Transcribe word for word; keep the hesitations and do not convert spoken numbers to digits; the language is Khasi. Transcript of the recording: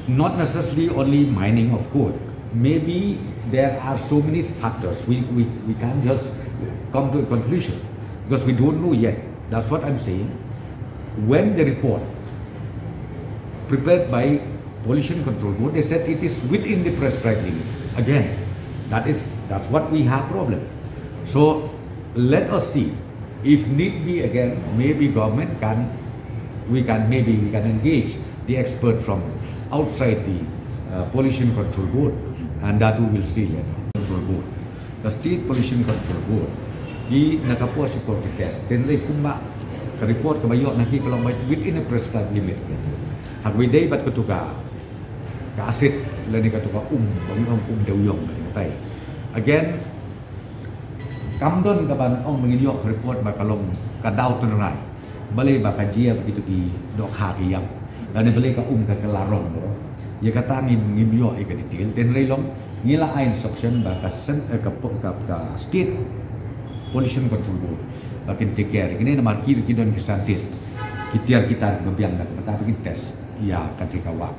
Not necessarily only mining of coal. Maybe there are so many factors. We, we, we can't just come to a conclusion because we don't know yet. That's what I'm saying. When the report prepared by Pollution Control Board, they said it is within the prescribed limit. Again, that is, that's what we have problem. So let us see. If need be again, maybe government can, we can, maybe we can engage the expert from outside the uh, Pollution Control Board, and that we will see later. Control Board. The State Pollution Control Board, ki na ka por shi por ki test. Hynrei kumba ka report kaba ïoh na ki ka long ba within a prescribed limit. Haba ïadei bad katu ka, ka acid lane katu ka um, ba ngi ong um dewiong lane katai. Again, kam don kaba ong ba ngin ïoh report ba ka long ka daw tynrai. Balei ba ka jia ba kitu ki dohkha ki ïap. Lane balei ka um ka kylla rong baroh. Ïa kata ngim, ngim ïoh ïa ka detail. Hynrei long ngi la ai instruction ba ka sen-, eh, ka, ka, ka State Pollution Control Board ba kin take care. Kine namar ki, ki don ki scientist, ki tiar ki tar ba biang da kata ba kin test ïa kata ka wah.